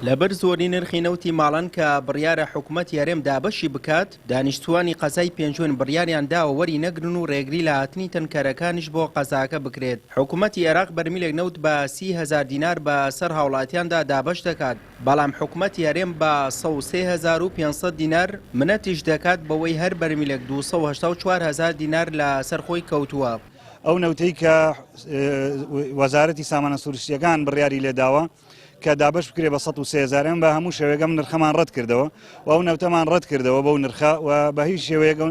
لەبەر زۆری نرخی نەوتی ماڵان کە بڕیارە حکومەتی هەرێم دابەشی بکات، دانیشتووانی قەزای پێنجوێن بڕیاریان داوە وەری نەگرن و رێگری لە هاتنی تەنکەرەکانیش بۆ قەزاکە بکرێت. حکومەتی عێراق بەرمیلێک نەوت بە 30 هەزار دینار بە سەر هاوڵاتیاندا دابەش دەکات، بەڵام حکومەتی هەرێم بە 103,500 دینار منەتیش دەکات بەوەی هەر بەرمیلێک 284 هەزار دینار لە سەر خۆی کەوتووە. ئەو نەوتەی کە وەزارەتی سامانە سروشتییەکان بڕیاری لێداوە کە دابەش بکرێ بە 103 هەزار ئێمە بە هەموو شێوەیەک ئەم نرخەمان ڕەت کردەوە و ئەو نەوتەمان ڕەت کردەوە بەو نرخە و بە هیچ شێوەیەک ئەو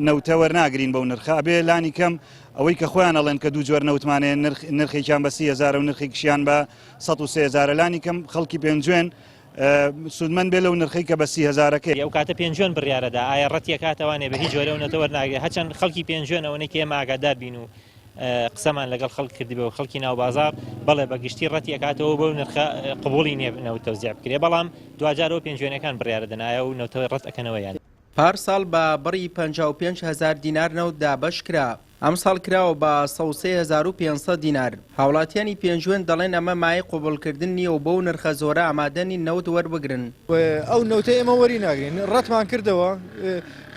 نەوتە وەرناگرین بەو نرخە ئەبێ لانی کەم ئەوەی کە خۆیان ئەڵێن کە دوو جۆر نەوتمان هەیە نرخ نرخێکیان بە 30 هەزارە و نرخێکیشیان بە 103 هەزارە لانی کەم خەڵکی پێنجوێن سوودمەند بێ لەو نرخەی کە بە 30 هەزارەکەیە. ئەو کاتە پێنجوێن بڕیارەدا ئایا ڕەتیەکاتەوانێ بە هیچ جۆرە ئەو نەوتە وەرناگرێ هەرچەند خەڵکی پێنجوێن ئەوەنەی کە ئێمە ئاگادار بین و قسەمان لەگەڵ خەڵک کردبێ و خەڵکی ناو بازاڕ بەڵێ بە گشتی ڕەتی ئەکاتەوە بەو نرخە قبوڵی نییە نەوت تەوزیع بکرێ بەڵام دواجار ئەو پێنجوێنەکان بڕیارە دەن ئایا ئەو نەوتە ڕەت ئەکەنەوە یان پار ساڵ بە بڕی 55 هەزار دینار نەوت دابەش کرا، ئەمساڵ کراوە بە 103,500 دینار. هاوڵاتیانی پێنجوێن دەڵێن ئەمە مایەی قبوڵکردن نییە و بەو نرخە زۆرە ئامادە نین نەوت وەربگرن. ئەو نەوتەی ئێمە وەری ناگرین، ڕەتمان کردەوە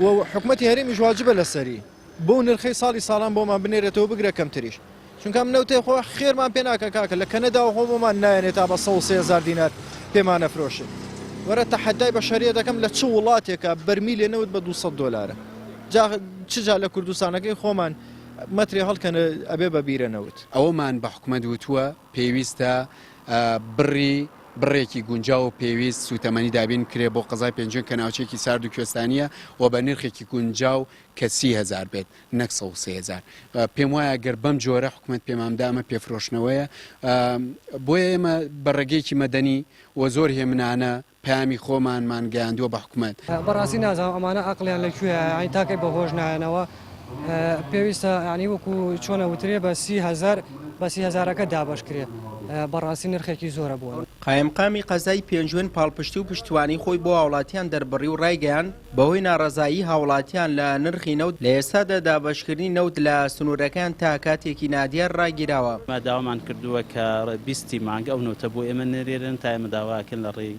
و حکومەتی هەرێمیش واجبە لەسەری. بەو نرخەی ساڵی ساڵان بۆمان بنێرێتەوە بگرە کەمتریش چونکە ئەم نەوتەی خۆ خێرمان پێ ناکە کاکە لە کەنەداوە خۆ بۆمان نایەنێ تا بە 103 هەزار دینار پێمان ئەفرۆشێ وەرە تەحەدای بەشەریە دەکەم لە چ وڵاتێکە بەرمیلێ نەوت بە 200 دۆلارە جا چ جا لە کوردستانەکەی خۆمان مەترێ هەڵکەنە ئەبێ بە بیرە نەوت. ئەوەمان بە حکومەت وتووە پێویستە بڕی بڕێکی گونجاو و پێویست سووتەمەنی دابین بکرێت بۆ قەزای پێنجوێن کە ناوچەیەکی سارد و کوێستانییە و بە نرخێکی گونجاو کە 30 هەزار بێت نەک 103 هەزار. پێم وایە گەر بەم جۆرە حکومەت پێمان بدا ئەمە پێفرۆشتنەوەیە. بۆیە ئێمە بە ڕێگەیەکی مەدەنی و زۆر هێمنانە پەیامی خۆمانمان گەیاندووە بە حکومەت. بەڕاستی نازانم ئەمانە ئەقڵیان لە کوێیە یانی تاکەی بە هۆش نایەنەوە پێویستە یانی وەکو چۆنە وترێ بە 30 هەزار بە سی هەزارەکە دابەش کرێ بەڕاستی نرخێکی زۆرە بۆ. قایمقامی قەزای پێنجوێن پاڵپشتی و پشتیوانی خۆی بۆ هاوڵاتیان دەربڕی و ڕایگەیاند، بەهۆی ناڕەزایی هاوڵاتیان لە نرخی نەوت، لە ئێستادا دابەشکردنی نەوت لە سنوورەکەیان تا کاتێکی نادیار ڕاگیراوە. ئێمە داوامان کردووە کە 20 ی مانگ ئەو نەوتە بۆ ئێمە نێرێرن تا ئێمە داوا ئەکەین لە ڕێی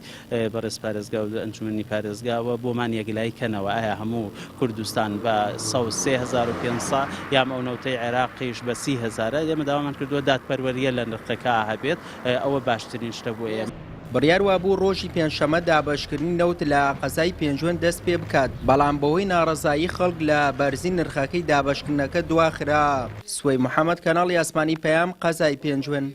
بەڕێز پارێزگا و ئەنجومەنی پارێزگاوە بۆمان یەکلایی کەنەوە ئایا هەموو کوردستان بە 103,500 یان ئەو نەوتەی عێراقیش بە 30 هەزارە ئێمە داوامان کردووە دادپەروەرییە لە نرخەکە هەبێت ئەوە باشترین شتە بۆ ئێمە. بڕیار وابوو ڕۆژی پێنجشەممە دابەشکردنی نەوت لە قەزای پێنجوێن دەست پێ بکات، بەڵام بەهۆی ناڕەزایی خەڵک لە بەرزی نرخەکەی دابەشکردنەکە دواخرا. سوەی محەمەد، کەناڵی ئاسمانی پەیام، قەزای پێنجوێن.